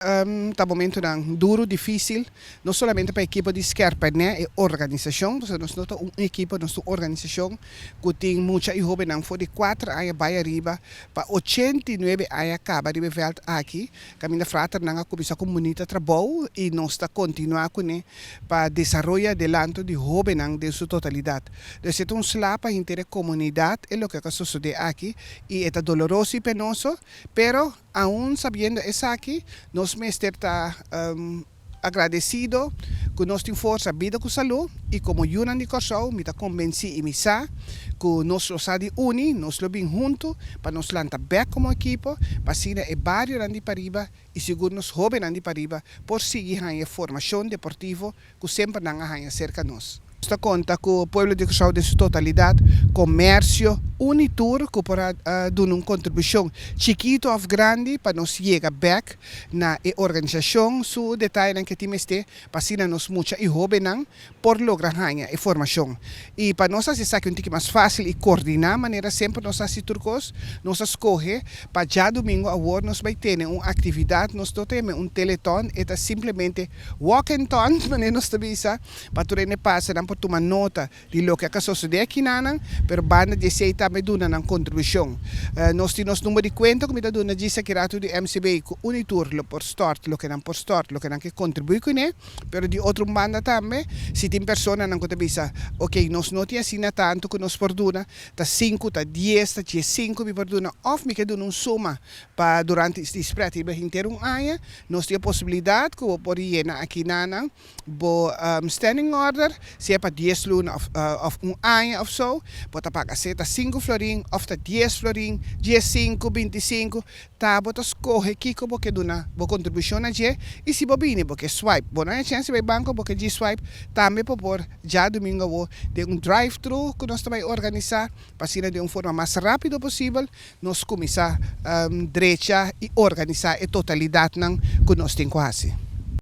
Ta momentonan duro, dificil, no solamente pa ekipo di Skerpènè, e organisacion, pasobra nos no ta un ekipo, nos ta un organisacion cu tin mucha y hobennan for di 4 aña bay ariba pa 89 aña caba riba e veld aki, caminda fraternan a cuminsa cu bunita trabou y nos ta continua cune pa desaroya adelanto di hobennan den su totalidad. Dus e ta un sla pa henter e comunidad e loke a sucede aki y ta doloroso y penoso, pero aun sabiendo esaki, nos mester ta agradecido cu nos tin forsa, bida cu salud y como yiunan di Corsou, mi ta convenci y mi sa cu nos lo sa di uni, nos lo bin hunto pa nos lanta back como ekipo, pa asina e barionan di pariba y sigur nos hobennan di pariba por sigui e formacion deportivo cu semper nan a haña cerca nos. Nos ta conta cu e pueblo di Corsou den su totalidad, comercio, un y tur, cu por duna un contribucion chikito of grandi pa nos yega back na e organisacion su detaye cu tin mester pa asina nos mucha y hobennan por logra haña e formacion. Y pa nos haci esaki un tiki mas facil y coordina manera semper nos haci tur cos, nos a scoge pa diadomingo awor nos bay tene un actividad, nos no tin un teleton, ta simplemente walk and ton, manera nos ta bisa, pa tur hende pasa nan por tuma nota di loke a sucede akinan, pero banda di esey tambe duna nan contribucion. Nos tin nos number di cuenta, cu mi ta duna djis aki rato di MCB, cu un y tur lo por stort, loke nan por stort, loke nan ke contribui cune, pero di otro banda tambe, si tin personanan cu ta bisa, ok, nos no tin asina tanto cu nos por duna, ta 5, ta 10, ta 5 mi por duna, of mi ke duna un suma pa durante e spread henter un aña, nos tin e posibilidad cu por yena akinan bo standing order, si ta pa 10 luna of un aña of so, bo ta paga sea ta 5 florin of ta 10 florin, 10, 5, 25, ta bo ta scoge kico bo ke duna bo contribucion na dje y si bo bini bo ke swipe, bo no tin chance bay banco, bo ke swipe, tambe por diadomingo den un drive-thru cu nos ta bay organisa pa asina di un forma mas rapido posibel nos cuminsa drecha y organisa e totalidad nan cu nos tin cu haci.